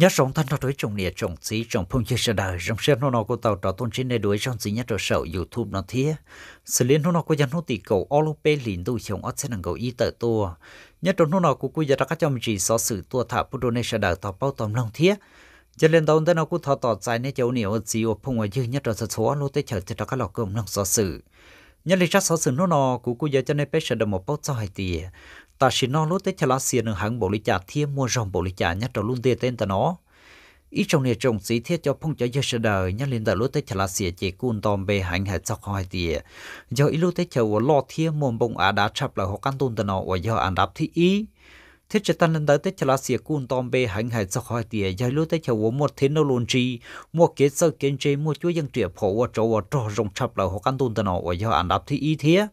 Nyob zoo tag nrho rau ib tsoom niam tsoom txiv tsoom phooj ywg sawv daws, zoo siab hnub no kuj tau rov tuaj ntsib nej dua ib zaug ntxiv nyob rau saum YouTube no thiab. Xws li hnub no kuj yog hnub tim kaum ob lub peb hlis ntuj xyoo ob txhiab nees nkaum ib tawm tuaj. Nyob rau hnub no kuv kuj yuav rov qab coj me ntsis xov xwm tuaj tham pub rau nej sawv daws tau paub tau mloog thiab. Yog li ntawd ntawm no kuj thov tos txais nej cov ua niam ua txiv ua phooj ua ywg nyob rau txhua txhua lub teb chaws thiaj rov qab los koom mloog xov xwm. Nyob li tsab xov xwm hnub no kuv kuj yuav coj nej peb sawv daws mus paub txog hais tias tam sim no lub teb chaws Lav Xias nws heev npaum li cas thiab muaj zog npaum li cas nyob rau lub ntiaj teb ntawm no. Ib tsoom niam tsoom txiv thiab cov phooj cov ywg sawv daws, nyob li ntawm lub teb chaws Lav Xias ces kuj nto npe heev hais txog qhov hais tias yog ib lub teb chaws uas loj thiab muaj npoo av dav tshaj plaws hauv qab ntuj ntawm no uas yog andav thib ib. Thiab tsis tas li ntawd teb chaws Lav Xias kuj nto npe heev hais txog qhov hais tias yog ib lub teb chaws uas muaj thev noj lus ntsis, muaj kev txawj kev ntse, muaj cuab yeej riam phom ua tsov ua rog zoo tshaj plaws hauv qab ntuj ntawm no uas yog andav thib ib thiab.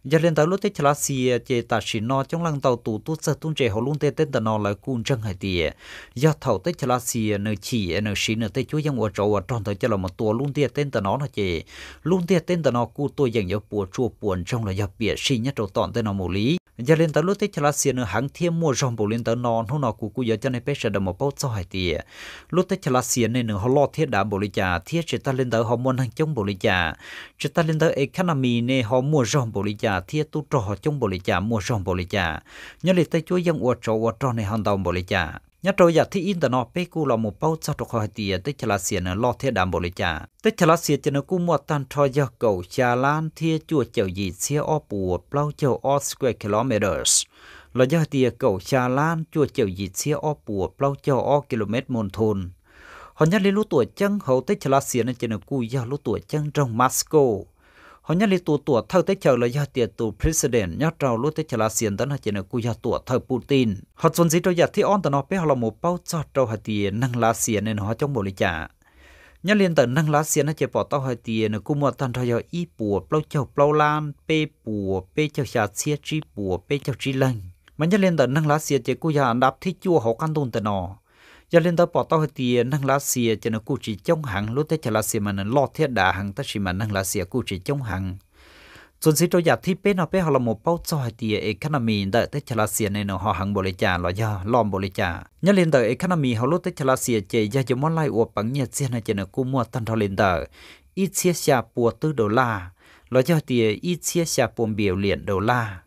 Yog li ntawd lub teb chaws Lav Xias ces tam sim no coob leej ntau tus tub txawj tub ntse hauv lub ntiaj teb ntawm no lawv kuj ntseeg hais tias yog thaum teb chaws Lav Xias nws chim nws siv nws tej cuab yeej ua tsov ua rog ntawd coj los mus tua lub ntiaj teb ntawm no no ces lub ntiaj teb ntawm no kuj tuaj yeem yuav puas tsuaj puas ntsoog los yog piam sij nyob rau tom ntej no mus li. Yog li ntawd lub teb chaws Lav Xias nws heev thiab muaj zog npaum li ntawd no, hnub no kuv kuj yuav coj nej peb sawv daws mus paub txog hais tias lub teb chaws Lav Xias ne nws ho loj thiab dav npaum li cas thiab tsis tas li ntawd ho muaj neeg coob npaum li cas, tsis tas li ntawd economy ne ho muaj zog npaum li cas thiab tub rog ho coob npaum li cas muaj zog npaum li cas, nyob li tej cuab yeej ua tsov ua rog ne ho ntau npaum li cas. Nyob rau yam thib ib ntawm no peb kuj los mus paub txog rau qhov hais tias teb chaws Lav Xias nws loj thiab dav npaum li cas. Teb chaws Lav Xias ces nws kuj muaj tag nrho yog kaum xya lab thiab cuaj caum yim txhiab ob puas plaub caug ob square kilometers, los yog hais tias kaum xya lab cuaj caum yim txhiab ob puas plaub caug ob kilomev moos thun. Ho nyob li lub tuam ceeb hauv teb chaws Lav Xias no ces nws kuj yog lub tuam ceeb nroog Moscow. Ho nyob li tus tuam thawj teb chaws los yog tias tus president nyob rau lub teb chaws Lav Xias ntawd no ces nws kuj yog tuam thawj Putin. Ho txuas ntxiv rau yam thib ob ntawm no peb ho los mus paub txog rau hais tias neeg Lav Xias ne nws ho coob npaum li cas. Nyob li ntawm neeg Lav Xias no ces pom tau hais tias nws kuj muaj tag nrho yog ib puas plaub caug plaub lab peb puas peb caug xya txhiab tsib puas peb caug tsib leeg. Mas nyob li ntawm neeg Lav Xias ces kuj yog andav thib cuaj hauv qab ntuj ntawm no. Yog li ntawd pom tau hais tias neeg Lav Xias ces nws kuj tsis coob heev, lub teb chaws Lav Xias mas nws loj thiab dav heev tab sis mas neeg Lav Xias kuj tsis coob heev. Txuas ntxiv rau yam thib peb no peb ho los mus paub txog hais tias economy ntawm teb chaws Lav Xias ne nws ho heev npaum li cas los yog loj npaum li cas. Nyob li ntawm economy hauv lub teb chaws Lav Xias ces yog yuav muab laij ua peev nyiaj txiag no ces nws kuj muaj tag nrho li ntawm ib txhiab xya pua twb dollar, los yog tias ib txhiab xya pua billion dollar.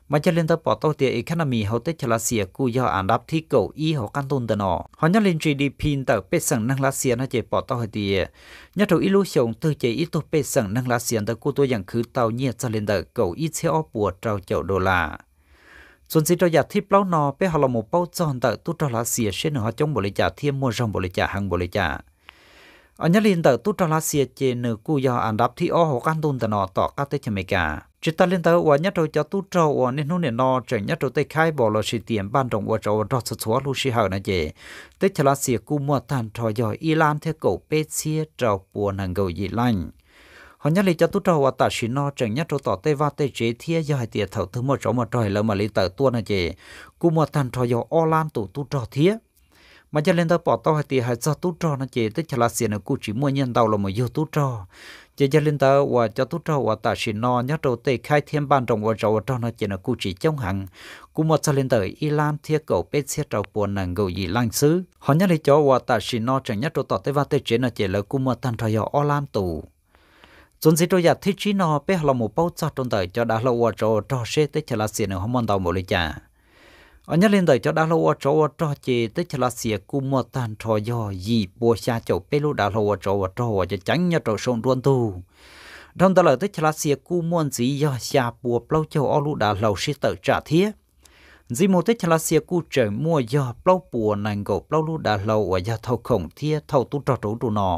Mas yog li ntawd pom tau tias economy hauv teb chaws Lav Xias kuj yog andav thib kaum ib hauv qab ntuj ntawm no. Ho nyob li GDP ntawm pej xeem neeg Lav Xias no ces pom tau hais tias nyob rau ib lub xyoo twg ces ib tug pej xeem neeg Lav Xias ntawd kuj tuaj yeem khwv tau nyiaj txog li ntawm kaum ib txhiab ob puas rau caum dollar. Txuas ntxiv rau yam thib plaub no peb ho los mus paub txog ntawm tub rog Lav Xias seb nws ho coob npaum li cas thiab muaj zog npaum li cas heev npaum li cas. Nyob li ntawm tub rog Lav Xias ces nws kuj yog andav thib ob hauv qab ntuj ntawm no tom qab teb chaws Amelikas. Tsis tas li ntawd uas nyob rau cov tub rog uas niaj hnub niam no tseem nyob rau tej khaib npos los sis tias npaj nroos ua tsov ua rog txhua txhua lub sij hawm no ces teb chaws Lav Xias kuj muaj tag nrho yog ib lab thiab kaum peb txhiab rau pua nees nkaum yim leej. Ho nyob li cov tub rog uas tam sim no tseem nyob rau tom tej vaj tej tsev thiab yog hais tias thaum twg muaj tsov muaj rog lawv mam li tawm tuaj no ces kuj muaj tag nrho yog ob lab tus tub rog thiab. Mas yog li ntawd pom tau hais tias hais txog tub rog no ces teb chaws Lav Xias nws kuj tsis muaj nyiaj ntau los mus yug tub rog. Ces yog li ntawd uas cov tub rog uas tam sim no nyob rau tej khaib thiab npaj nroos ua tsov ua rog no ces nws kuj tsis coob heev, kuj muaj txog li ntawm ib lab thiab kaum peb txhiab rau pua nees nkaum yim leej xwb. Ho nyob li cov uas tam sim no tseem nyob rau tom tej vaj tej tsev no ces lawv kuj muaj tag nrho yog ob lab tus. Txuas ntxiv rau yam thib tsib no peb ho los mus paub txog rau ntawm cov dav hlau ua tsov ua rog seb teb chaws Lav Xias nws ho muaj ntau npaum li cas. Nyob li ntawm cov dav hlau ua tsov ua rog ces teb chaws Lav Xias kuj muaj tag nrho yog yim pua xya caum peb lub dav hlau ua tsov ua rog uas cov ceev nyob rau saum nruab ntug. Dhau ntawd lawm teb chaws Lav Xias kuj muaj ntxiv yog xya pua plaub caug ob lub dav hlau sib tawm tsam thiab. Ntxiv mus teb chaws Lav Xias kuj tseem muaj yog plaub puas nees nkaum plaub lub dav hlau uas yog thauj khoom thiab thauj tub rog rau ub rau no.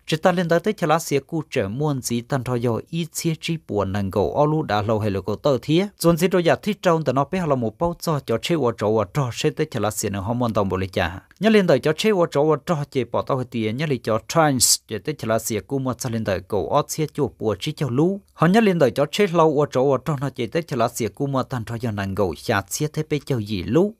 Tsis tas li ntawd teb chaws Lav Xias kuj tseem muaj ntxiv tag nrho yog ib txhiab tsib puas nees nkaum ob lub dav hlau helicopter thiab. Txuas ntxiv rau yam thib rau ntawm no peb ho los mus paub txog cov tsheb ua tsov ua rog seb teb chaws Lav Xias nws ho muaj ntau npaum li cas. Nyob li ntawm cov tsheb ua tsov ua rog ces pom tau hais tias nyob li cov tanks ces teb chaws Lav Xias kuj muaj txog li ntawm kaum ob txhiab cuaj pua tsib caug lub. Ho nyob li ntawm cov tsheb hlau ua tsov ua rog no ces teb chaws Lav Xias kuj muaj tag nrho yog nees nkaum xya txhiab thiab peb caug yim lub.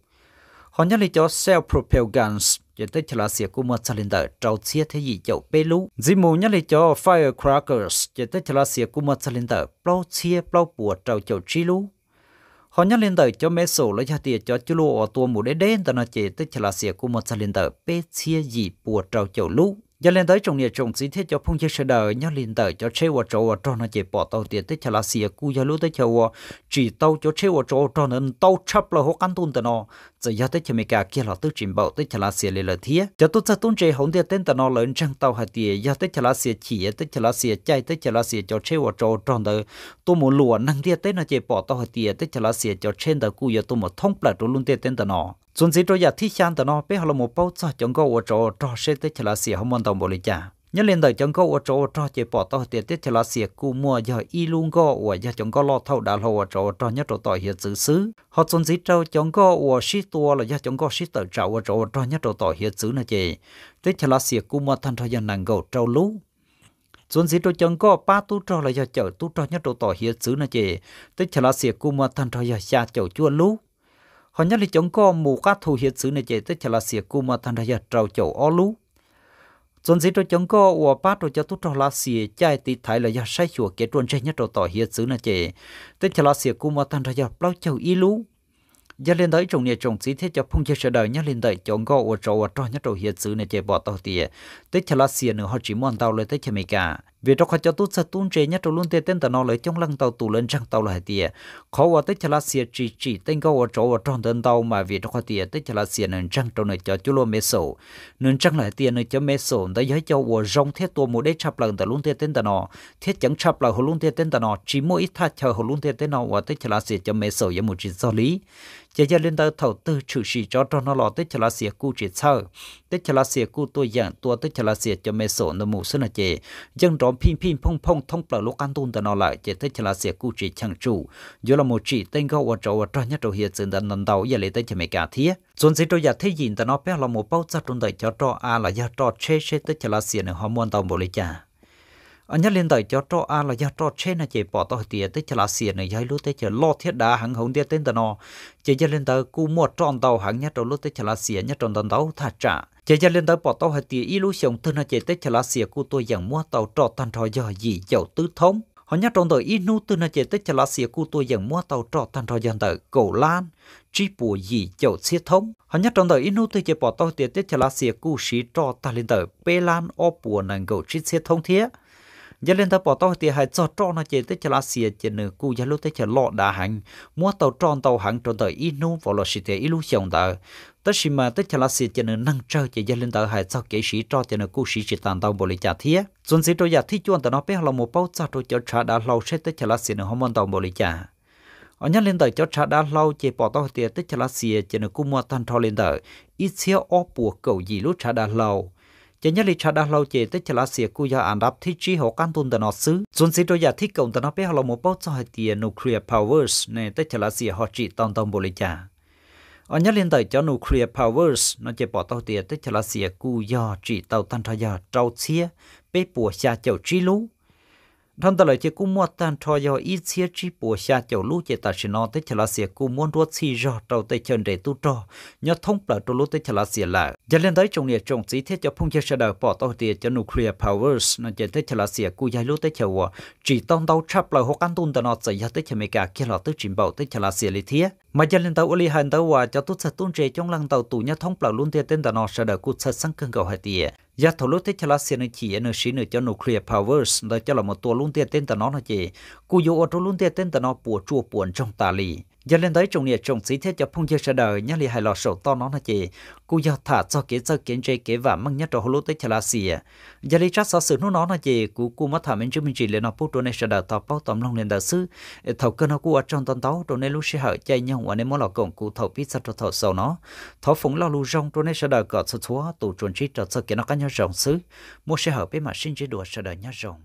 Ho nyob li cov self-propelled guns ces teb chaws Lav Xias kuj muaj txog li ntawm rau txhiab thiab yim caum peb lub. Ntxiv mus nyob li cov firecrackers ces teb chaws Lav Xias kuj muaj txog li ntawm plaub txhiab plaub puas rau caum tsib lub. Ho nyob li ntawm cov missile los yog tias cov cuaj luaj uas tua mus deb deb ntawm no ces teb chaws Lav Xias kuj muaj txog li ntawm peb txhiab yim pua rau caum lub. Yog li ntawd ib tsoom niam tsoom txiv thiab cov phooj ywg sawv daws, nyob li ntawm cov tsheb ua tsov ua rog no ces pom tau tias teb chaws Lav Xias kuj yog lub teb chaws uas tsim tau cov tsheb ua tsov ua rog ntawd ntau tshaj plaws hauv qab ntuj ntawm no. Txawm yog teb chaws Amelikas kiag los twb tsis npaum teb chaws Lav Xias li lawm thiab. Cov tub txawj tub ntse hauv ntiaj teb ntawm no lawv ntseeg tau hais tias yog teb chaws Lav Xias chim, teb chaws Lav Xias caij teb chaws Lav Xias cov tsheb ua tsov ua rog ntawd tuaj mus luam neeg ntiaj teb no ces pom tau hais tias teb chaws Lav Xias cov tsheb ntawd kuj yuav tuaj mus thoob plaws rau lub ntiaj teb ntawm no. Txuas ntxiv rau yam thib xya ntawm no peb ho los mus paub txog cov nkoj ua tsov ua rog seb teb chaws Lav Xias ho muaj ntau npaum li cas. Nyob li ntawm cov nkoj ua tsov ua rog ces pom tau hais tias teb chaws Lav Xias kuj muaj yog ib lub nkoj uas yog cov nkoj loj thauj dav hlau ua tsov ua rog nyob rau tom hiav txwv xwb. Ho txuas ntxiv rau cov nkoj uas sib tua los yog cov nkoj sib tawm tsam ua tsov ua rog nyob rau tom hiav txwv no ces teb chaws Lav Xias kuj muaj tag nrho yog nees nkaum rau lub. Txuas ntxiv rau cov nkoj pab tub rog los yog cawm tub rog nyob rau tom hiav txwv no ces teb chaws Lav Xias kuj muaj tag nrho yog xya caum cuaj lub. Ho nyob li cov nkoj mus qab thu hiav txwv no ces teb chaws Lav Xias kuj muaj tag nrho yog rau caum ob lub. Txuas ntxiv rau cov nkoj uas pab rau cov tub rog Lav Xias caij tiv thaiv los yog saib xyuas kev ruaj ntseg nyob rau tom hiav txwv no ces teb chaws Lav Xias kuj muaj tag nrho yog plaub caug ib lub. Yog li ntawd ib tsoom niam tsoom txiv thiab cov phooj ywg sawv daws, nyob li ntawm cov nkoj ua tsov ua rog nyob rau hiav txwv no ces pom tau tias teb chaws Lav Xias nws ho tsis muaj ntau li teb chaws Amelikas, vim rau qhov cov tub txawj tub ntse nyob rau lub ntiaj teb ntawm no lawv coob leej ntau tus lawv ntseeg tau lawm hais tias qhov uas teb chaws Lav Xias tsis tsim tej nkoj ua tsov ua rog ntawd ntau mas vim rau qhov tias teb chaws Lav Xias nws ntseeg rau nws cov cuaj luaj missile, nws ntseeg lawm hais tias nws cov missile ntawd yog ib co uas zoo thiab tua mus deb tshaj plaws ntawm lub ntiaj teb ntawm no thiab ceev tshaj plaws hauv lub ntiaj teb ntawm no, tsis muaj ib thaj chaw hauv lub ntiaj teb no uas teb chaws Lav Xias cov missile yuav mus tsis txog li. Ces yog li ntawd thaum twg tshwm sim tsov rog no los teb chaws Lav Xias kuj tsis txhawj, teb chaws Lav Xias kuj tuaj yeem tua teb chaws Lav Xias cov missile ntawd mus xwb no ces yeej nrov phij phij phooj phooj thoob plaws lub qab ntuj ntawm no lawm ces teb chaws Lav Xias kuj tsis cheem tsum yuav los mus tsim tej nkoj ua tsov ua rog nyob rau hiav txwv ntawd ntau ntau ib yam li teb chaws Amelikas thiab. Txuas ntxiv rau yam thib yim ntawm no peb ho los mus paub txog rau ntawm cov roj av los yog roj tsheb seb teb chaws Lav Xias nws ho muaj ntau npaum li cas. Nyob li ntawm cov roj av los yog roj tsheb no ces pom tau hais tias teb chaws Lav Xias nws yog ib lub teb chaws loj thiab dav heev hauv ntiaj teb ntawm no, ces yog li ntawd kuj muaj roj ntau heev nyob rau lub teb chaws Lav Xias nyob rau ntau ntau thaj tsam. Ces yog li ntawd pom tau hais tias ib lub xyoos twg no ces teb chaws Lav Xias kuj tuaj yeem muab tau roj tag nrho yog yim caum txhiab thoob. Ho nyob rau ntawm ib hnub twg no ces teb chaws Lav Xias kuj tuaj yeem muab tau roj tag nrho yog ntawm kaum lab tsib puas yim caum txhiab thoob. Ho nyob rau ntawm ib hnub twg ces pom tau tias teb chaws Lav Xias kuj siv roj tag li ntawm peb lab ob puas nees nkaum tsib txhiab thoob thiab. Yog li ntawd pom tau hais tias hais txog roj no ces teb chaws Lav Xias ces nws kuj yog lub teb chaws loj dav heev, muab tau roj ntau heev rau ntawm ib hnub los sis tias ib lub xyoos ntawd. Tab sis mas teb chaws Lav Xias ces nws neeg tsawg ces yog li ntawd hais txog kev siv roj ces nws kuj siv tsis tas ntau npaum li cas thiab. Txuas ntxiv rau yam thib cuaj ntawm no peb ho los mus paub txog rau cov tshav dav hlau seb teb chaws Lav Xias nws ho muaj ntau npaum li cas. Nyob li ntawm cov tshav dav hlau ces pom tau hais tias teb chaws Lav Xias ces nws kuj muaj tag nrho li ntawm ib txhiab ob puas kaum yim lub tshav dav hlau. Ces nyob li tshav dav hlau ces teb chaws Lav Xias kuj yog an dab thib tsib hauv qab ntuj ntawm no xwb. Txuas ntxiv rau yam thib kaum ntawm no peb ho los mus paub txog hais tias nuclear powers ne teb chaws Lav Xias ho tsim tau ntau npaum li cas. Nyob li ntawm cov nuclear powers no ces pom tau tias teb chaws Lav Xias kuj yog tsim tau tag nrho yog rau txhiab peb puas xya caum tsib lub. Dhau ntawd lawm ces kuj muaj tag nrho yog ib txhiab tsib puas xya caum lub ces tam sim no teb chaws Lav Xias kuj muab nruab txhij zog rau tej chaw nres tub rog nyob thoob plaws rau lub teb chaws Lav Xias lawm. Yog li ntawd ib tsoom niam tsoom txiv thiab cov phooj ywg sawv daws pom tau hais tias cov nuclear powers no ces teb chaws Lav Xias kuj yog ib lub teb chaws uas tsim tau ntau tshaj plaws hauv qab ntuj ntawm no, txawm yog teb chaws Amelikas kiag los twb tsis npaum teb chaws Lav Xias li thiab. Mas yog li ntawd ua li hais ntawd uas cov tub txawg tub ntse coob leej ntau tus nyob thoob plaws lub ntiaj teb ntawm no sawv daws kuj txhawj xeeb kawg nkaus hais tias yog thaum lub teb chaws Lav Xias nws chim nws siv nws cov nuclear powers ntawd coj los mus tua lub ntiaj teb ntawm no no ces kuj yuav ua rau lub ntiaj teb ntawm no puas tsuaj puas ntsoog tas li. Yog li ntawd ib tsoom niam tsoom txiv thiab cov phooj ywg sawv daws, nyob li hais los saum toj no no ces kuj yog tham txog kev txawj kev ntse kev vam meej nyob rau hauv lub teb chaws Lav Xias. Yog li tsab xov xwm hnub no no ces kuv kuj muab tham me ntsis me ntsis li no pub rau nej sawv daws tau paub tau mloog li ntawd xwb. Es thaum kawg no kuj ua tsaug ntau ntau rau nej lub sij hawm caij nyoog uas nej muab los koom kuv thaum pib txog rau thaum xaus no. Thov foom lo lus zoo rau nej sawv daws kom txhua txhua tus tsuas ntsib rau txoj kev noj qab nyob zoo xwb. Muaj sij hawm peb mam sib ntsib dua, sawv daws nyob zoo.